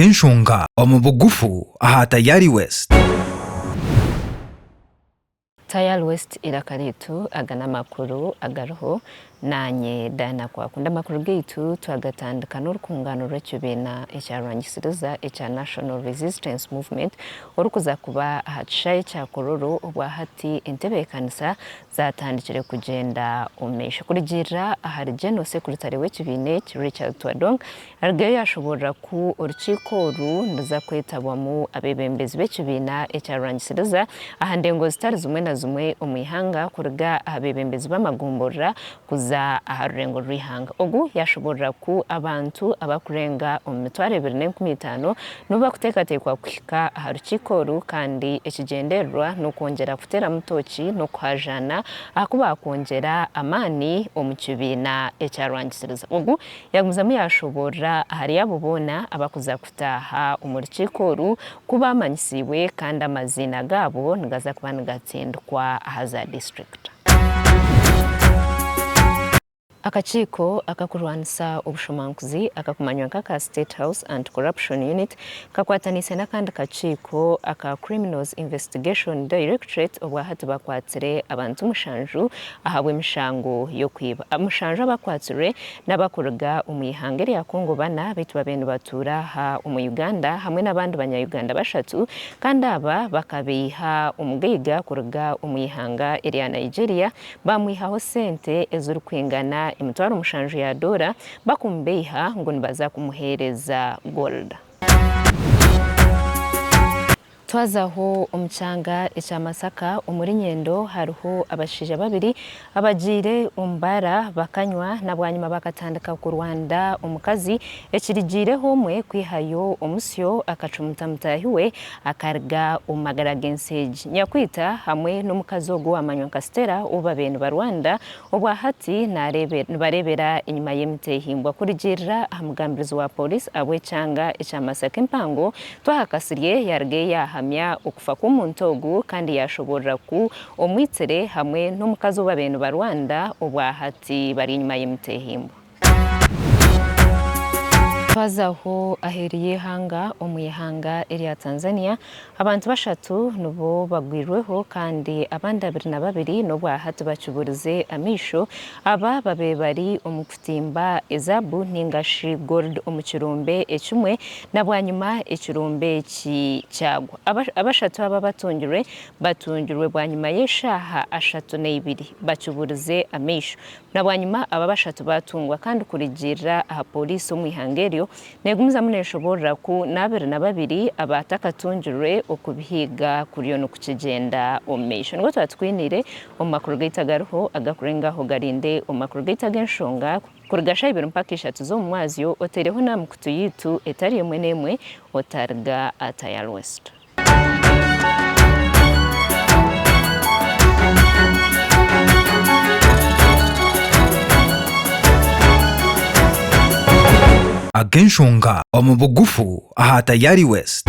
Ag'enshonga omu bugufu aha Tayari West. Tayari West eiraka ryaitu aga n'amakuru agariho naanye Diana Kwakunda. Amakuru gaitu twagatandika n'orukungaano rw'ekibiina ekya rwangisiriza ekya National Resistance Movement orukuza kuba aha kishaayi kya Kololo obwahati entebeekanisa zaatandikire kugyenda omu maisho. Kurugiirira ahari General Secretary w'ekibiina eki Richard Twadong Arugayo yaashoboorora ku orukiiko oru niruza kwetabwamu abeebembezi b'ekibiina ekya Rwangisiriza aha ndengo zitari zimwe na zimwe omu ihanga kuruga aha beebembezi b'amagomborora kuza aha rurengo rw'eihanga. Ogu yaashoboorora ku abantu abarikurenga omu mitwaro ebiri n'enkumi itaano nibo barikuteekateekwa kuhika aha rukiiko oru kandi ekigyendererwa n'okwongyera kuteeramu tooki n'okuhaajaana aha ku baakwongyera amaani omu kibiina ekya Rwangisiriza. Ogu Yaagumizamu yaashoboorora ahari abo boona abarikuza kutaaha omu rukiiko oru ku baamanyisiibwe kandi amaziina gaabo nigaza kuba nigatsindikwa aha za disiturikiti. Akakiiko akakurwanisa obushomankuzi akakumanywa nk'aka State House Anti-Corruption Unit kakwataniise n'akandi kakiiko aka Criminals Investigation Directorate obwahati bakwatsire abantu mushanju ahabw'emishango y'okwiba. Mushanju abakwatsirwe n'abakuruga omu ihanga erya Congo bana beitu babaire nibatuura aha omu Uganda hamwe n'abandi banya-Uganda bashatu kandi aba bakabeiha omugaiga kuruga omu ihanga erya Nigeria bamwihaho sente ezirikwingana emitwaro mushanju ya doora bakumubeiha ngu nibaza kumuheereza gold. Twazaho omu kyanga ekya Masaka omuri Nyendo hariho abashaija babiri abagiire omu baara bakanywa na bwanyima bakatandika kurwanda omukazi ekirigiireho omwe kwihayo omusyo akacumuta mutaahi we akaruga omu magara g'ensi egi. Nyakwita hamwe n'omukazi ogu owamanywa nka Stella ou babaire nibarwanda Obwa hati nibareebera enyima y'emiteehimbwa kurugiirira aha mugambirizi wa Pooriisi ahabw'ekyanga ekya Masaka empango, Twaha Kasirye yaarugayo yaahamya okufa kw'omuntu ogu kandi yaashoboorora ku omwitsire hamwe n'omukazi ou babaire nibarwanda obwa hati bari enyima y'emiteehimbwa. Twazaho aheeru y'eihanga omu ihanga erya Tanzania, Abantu bashatu nibo bagwirweho kandi abandi 22 n'obwahati bakiburize amaisho. Aba babaire bari omu kutimba ezaabu ninga shi gold omu kirombe ekimwe na bwanyima ekirombe eki kyagwa. Abashatu aba abatungirwe batungirwe bwanyima y'eshaaha 32 bakiburize amaisho. Na bwanyima aba bashatu batungwa kandi kurugiirira aha pooriisi omu ihanga eryo Neegumizamu neeshoboorora ku n'abiri na babiri abaatakatungirwe okubihiga kuriyo nikukigyenda omu maisho. Nibwo twaba tukwiniire omu makuru gaitu agariho agakurenga aho garinde omu makuru gaitu ag'enshonga kuruga shaaha ibiri mpaka ishatu z'omu mwazyo otaireho n'aha mikutu yaitu etari emwe n'emwe otariga Tayari West. Ag'enshonga omu bugufu aha Tayari West.